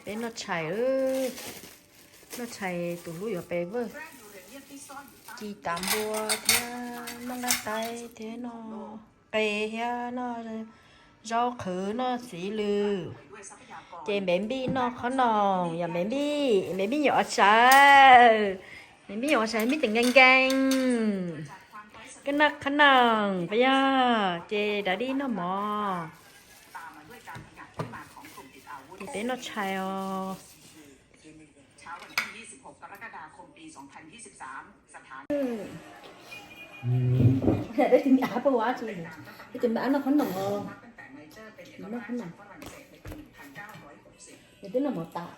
Peb noj tshais, noj tshais tus hlub yuav peb vwj, ci tav npua thiab noj nqaij qaib thiab noj qe thiab noj zaub qhwv noj txiv lws. Ces Npev Npij noj qhob noom, yog Npev Npij, Npev Npij nyuam qhuav sawv, Npev Npij nyuam qhuav sawv, Npev Npij teem nkees nkees. Koj noj qhob noom puas yog? Ces Daddy noj mov. Ces peb noj tshais os. Peb tus me ab poj ab tsis, peb tus me ab noj qhob noom os. Noj qhob noom. Nws twb noj mov tas.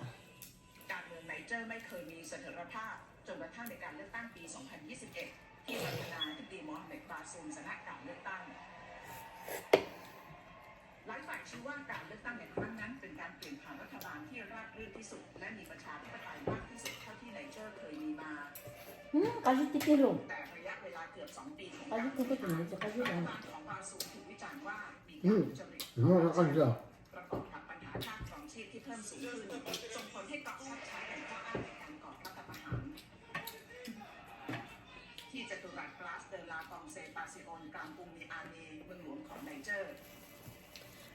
Qab zib tiag tiag lauj. Qab zib tiag tiag, koj tus me tsis qab zib los.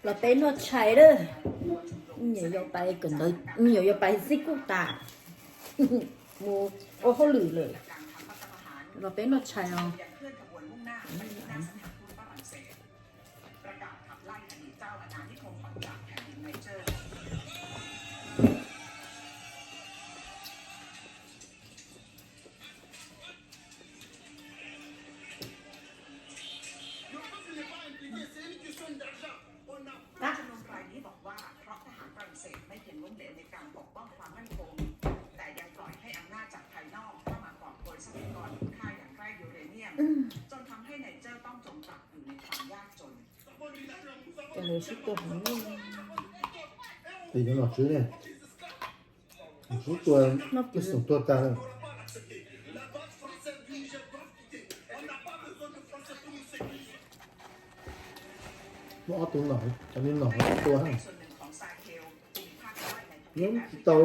Los peb noj tshais lawm. Nyuam yuav pais kawm ntawv, nyuam yuav pais xib kuj tas, mus ua hauj lwm lawm. Los peb noj tshais os. Ces lawv sib tua heev. Ces cov nom tswv ne, sib tua, ib xoom tuag tag lawm. Muaj ob tug nom, cov niag nom tua, nyob tsis tau.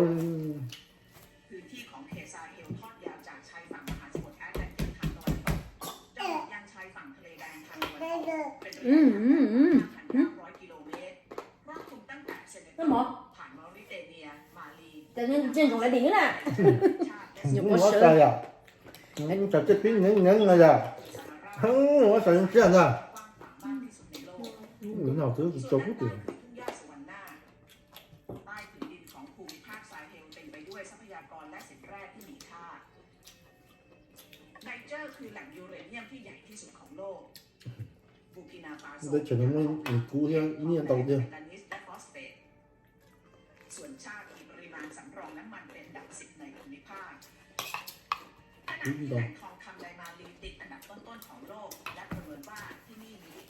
Noj mov, ces ntsoov lawv dim na. Nyuam qhuav sawv. Tsam tej pib ngeev ngeev no yom. Ua sawv siab ntag. Nom twb tsis tau kub tias. Teb chaws no muaj kub thiab nyiaj ntau tiag.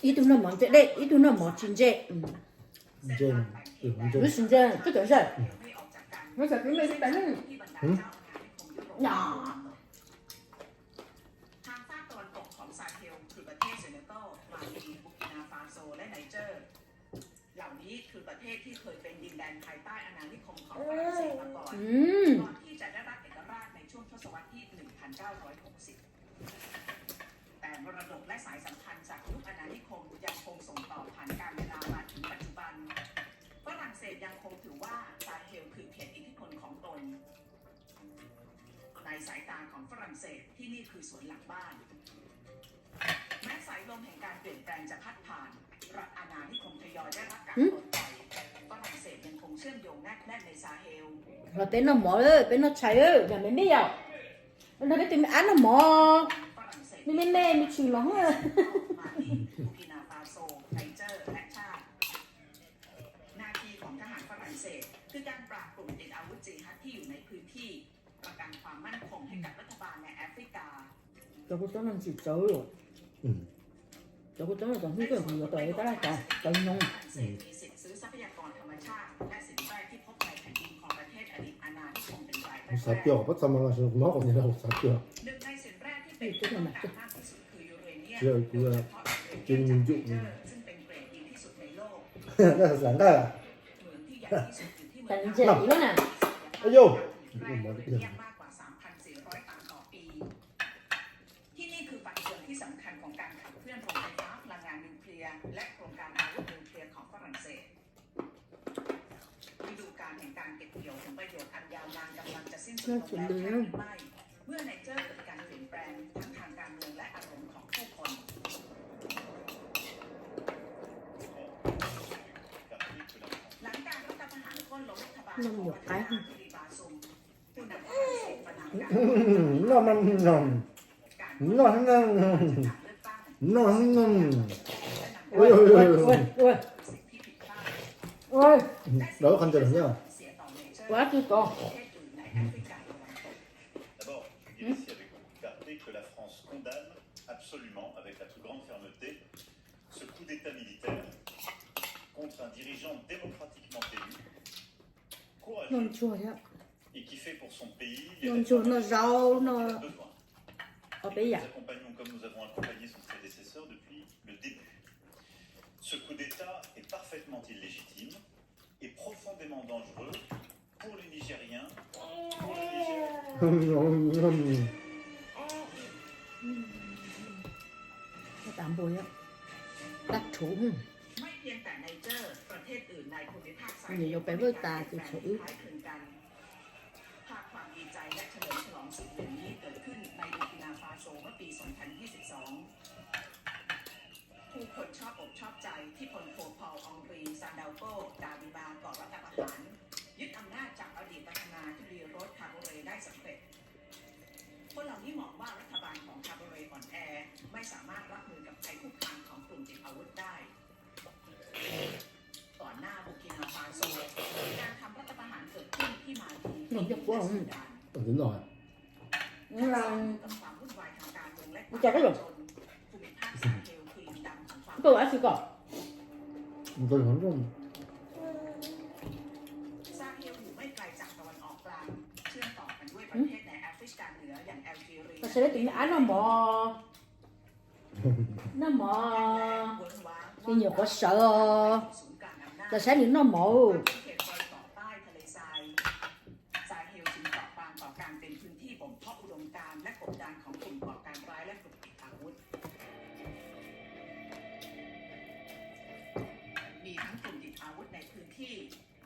Ib tug noj mov ntse dej, ib tug noj mov tsis ntse. Ntse, ntse. Lub tsis ntse, twb tawm zaj. Lub tsis ntse, twb tawm zaj. Los peb noj mov, peb noj tshais, yog me me yom. Nrog peb tus me ab noj mov, me me me me tshwm los. Cov kuv txob no tsis tsawv. Cov kuv txob no cov hnub koj yuav tau tab laj cov cov nyob. Xav coj pab txog mas los sis hnov qhov niag los xav coj. Tsis yog kuv cia li mus ncuj. Xav nqaij. Ntsia ib lub na. Ej yau. ที่นี่คือฟันเฟืองที่สำคัญของการขับเคลื่อนโรงไฟฟ้าพลังงานนิวเคลียร์และโครงการอาวุธนิวเคลียร์ของฝรั่งเศส ฤดูกาลแห่งการเก็บเกี่ยวผลประโยชน์อันยาวนานกำลังจะสิ้นสุดลงแล้วใช่หรือไม่ เมื่อไนเจอร์เกิดการเปลี่ยนแปลงทั้งทางการเมืองและอารมณ์ของผู้คน หลังการรัฐประหารโค่นล้มรัฐบาลของประธานาธิบดีบาซุม Noj mas noj, noj heev, noj heev. Ua, ua, ua, ua. Ua. Lawv qhov ntawd nyob. Ua twb tau. D'abord, je veux dire avec clarté que la France condamne absolument, avec la plus grande fermeté, ce coup d'État militaire contre un dirigeant démocratiquement élu, courageux, et qui fait pour son pays les réformes indispensables qu'il a besoin. Et que nous accompagnons comme nous avons accompagné son prédécesseur depuis le début. Ce coup d'État est parfaitement illégitime et profondément dangereux pour les Nigériens, pour le Niger. Tab tus npua, tab thuv. ไม่เพียงแต่ไนเจอร์ ประเทศอื่นในภูมิภาคซาเฮล Nws yuav pem vwj tas ces tshuav wb. ภาพความดีใจและเฉลิมฉลองสุดหนึ่งนี้เกิดขึ้นในบูกินาฟาโซเมื่อปี สองพันยี่สิบสอง ผู้คนชอบอกชอบใจที่พลโทพอล องรี ซานดาวโก้ ดาวิบา ก่อรัฐประหาร ยึดอำนาจจากอดีตประธานาธิบดีโรส คาโบเรได้สำเร็จ คนเหล่านี้มองว่ารัฐบาลของคาโบเรอ่อนแอ ไม่สามารถรับมือกับภัยคุกคามของกลุ่มติดอาวุธได้ ก่อนหน้าบูกินาฟาโซ การทำรัฐประหารเกิดขึ้นที่มาลี Noj coj quav, noj. กับความวุ่นวายทางการเมืองและความยากจน ภูมิภาคซาเฮลคือลิงดำของความ Noj coj quav. ซาเฮลอยู่ไม่ไกลจากตะวันออกกลาง เชื่อมต่อกันด้วยประเทศในแอฟริกาเหนืออย่างแอลจีเรีย Koj saib tus me ab noj mov. Noj mov. Nws nyuam qhuav sawv os. Koj saib nws noj mov. ซาเฮลจึงเปราะบางต่อการเป็นพื้นที่บ่มเพาะอุดมการณ์และกบดานของกลุ่มก่อการร้ายและกลุ่มติดอาวุธ มีทั้งกลุ่มติดอาวุธในพื้นที่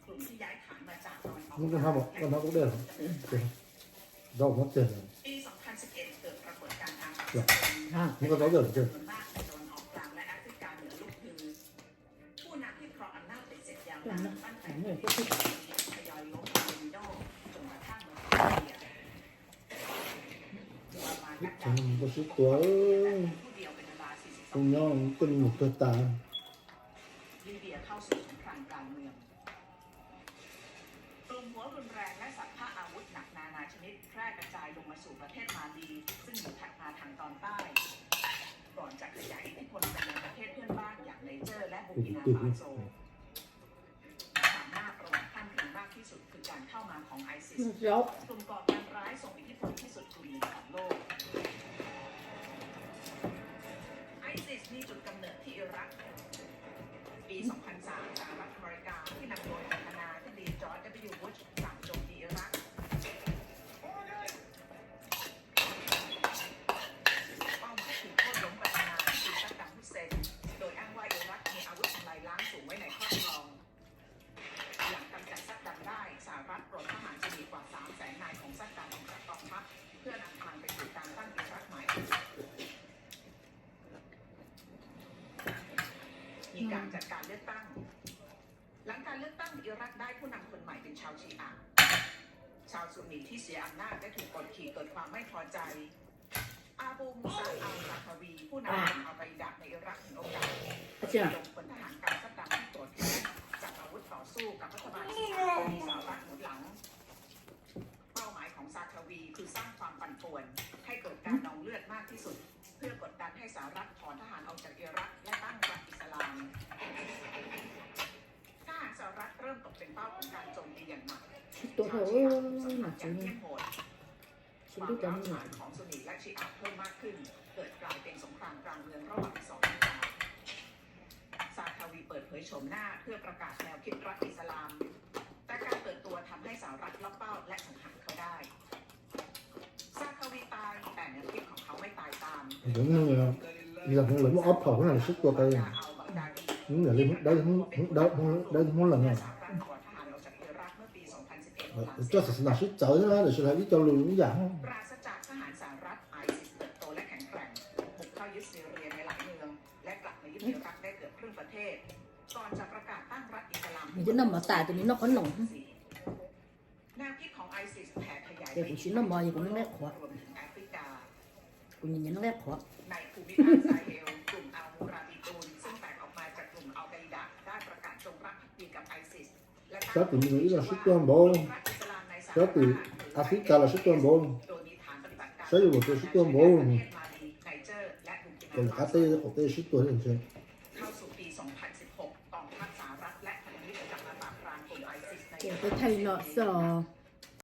กลุ่มที่ย้ายฐานมาจากตะวันออกกลาง Muab koj hnav, koj hnav kuv dej los. Rau muab tiag. ปี สองพันสิบเอ็ด เกิดปรากฏการณ์อาหารสกุล Muab koj rau dej los tiag. จำนวนมากในตะวันออกกลางและแอฟริกาเหนือลุกฮือ ผู้นำที่ครองอำนาจติดสิทธิ์ยาวนานตั้งแต่ ทยอยล้มลงโดมิโน จนกระทั่งมาถึงอินเดีย Ib txhia no mus rau sib tua, tus nyob tej me nyuam tuag tas. กลุ่มหัวรุนแรงและสัพพะอาวุธหนักนานาชนิดแพร่กระจายลงมาสู่ประเทศมาลี ซึ่งอยู่ถัดมาทางตอนใต้ ก่อนจะขยายอิทธิพลไปยังประเทศเพื่อนบ้านอย่างไนเจอร์และบูกินาฟาโซ ฐานหน้าประวัติท่านถึงมากที่สุดคือการเข้ามาของไอซิส Zaub. กลุ่มก่อการร้ายทรงอิทธิพลที่สุดกลุ่มหนึ่งของโลก ไอซิสมีจุดกำเนิดที่อิรัก ปี สองพันสาม สหรัฐอเมริกาที่นำโดยประธานาธิบดีจอร์จ ดับเบิลยู บุช สั่งโจมตีอิรัก เป้าหมายคือโค่นล้มประธานาธิบดีซัดดัม ฮุสเซน โดยอ้างว่าอิรักมีอาวุธทำลายล้างสูงไว้ในครอบครอง หลังกำจัดซัดดัมได้ สหรัฐปลดทหารซุนนีกว่า สามแสนนายของซัดดัมออกจากกองทัพ เพื่อนำทางไปสู่การตั้งอิรักใหม่ มีการจัดการเลือกตั้ง หลังการเลือกตั้ง อิรักได้ผู้นำคนใหม่เป็นชาวชีอะห์ ชาวซุนนีที่เสียอำนาจและถูกกดขี่เกิดความไม่พอใจ อาบู มูซา อัล ซาคาวี ผู้นำกลุ่มอัลกาอิดะในอิรักถือโอกาสระดมพลทหารกำซัดดัมที่โกรธแค้นจับอาวุธต่อสู้กับรัฐบาลชีอะห์ที่สหรัฐหนุนหลัง เป้าหมายของซาคาวีคือสร้างความปั่นป่วนให้เกิดการนองเลือดมากที่สุด เพื่อกดดันให้สหรัฐถอนทหารออกจากอิรักและตั้งรัฐอิสลาม ถ้าหากสหรัฐเริ่มตกเป็นเป้าของการโจมตีอย่างหนัก Sib tua thiab, mas tsis, tsis ntub cov me nyuam. ความร้าวฉานของซุนนีและชีอะห์เพิ่มมากขึ้น เกิดกลายเป็นสงครามกลางเมืองระหว่างสองฝ่าย ซาคาวีเปิดเผยโฉมหน้าเพื่อประกาศแนวคิดรัฐอิสลาม แต่ การเปิดตัวทำให้สหรัฐล็อกเป้าและสังหารเขาได้ ซาคาวีตาย แต่แนวคิดของเขาไม่ตายตาม Lawv neeg, yog lawv muaj ob phaum no lawv sib tua tau, yog li dawb, dawb Hmoob Lees no. สหรัฐถอนทหารออกจากอิรักเมื่อปี สองพันสิบเอ็ด หลัง Coj xas nas sib txawv thiab, tiam sis lawv ib co lus ib yam. ปราศจากทหารสหรัฐ ไอซิสเติบโตและแข็งแกร่ง บุกเข้ายึดซีเรียในหลายเมือง และกลับมายึดอิรักได้เกือบครึ่งประเทศ ก่อนจะประกาศตั้งรัฐอิสลาม Nws cov noj mov tas ces nws noj qhov noom. แนวคิดของไอซิสแผ่ขยายไป Ces kuv tsis noj mov ces kuv noj nqaij qhuav. รวมถึงแอฟริกา Kuv nyiam noj nqaij qhuav. ในภูมิภาคซาเฮล กลุ่มอัลมูราบิตูน ซึ่งแตกออกมาจากกลุ่มอัลไกดา ได้ประกาศจงรักภักดีกับไอซิส Sab tim Middle East los sib tuag npaum, sab tim Africa los sib tuag npaum, sab Europe los sib tuag npaum, kom lawv qab teb qaum teb sib tuag thiab ntshe. เข้าสู่ปี สองพันสิบหก กองทัพสหรัฐและพันธมิตรกลับมาปราบปรามกลุ่มไอซิสใน Ces peb thaij li no xwb os.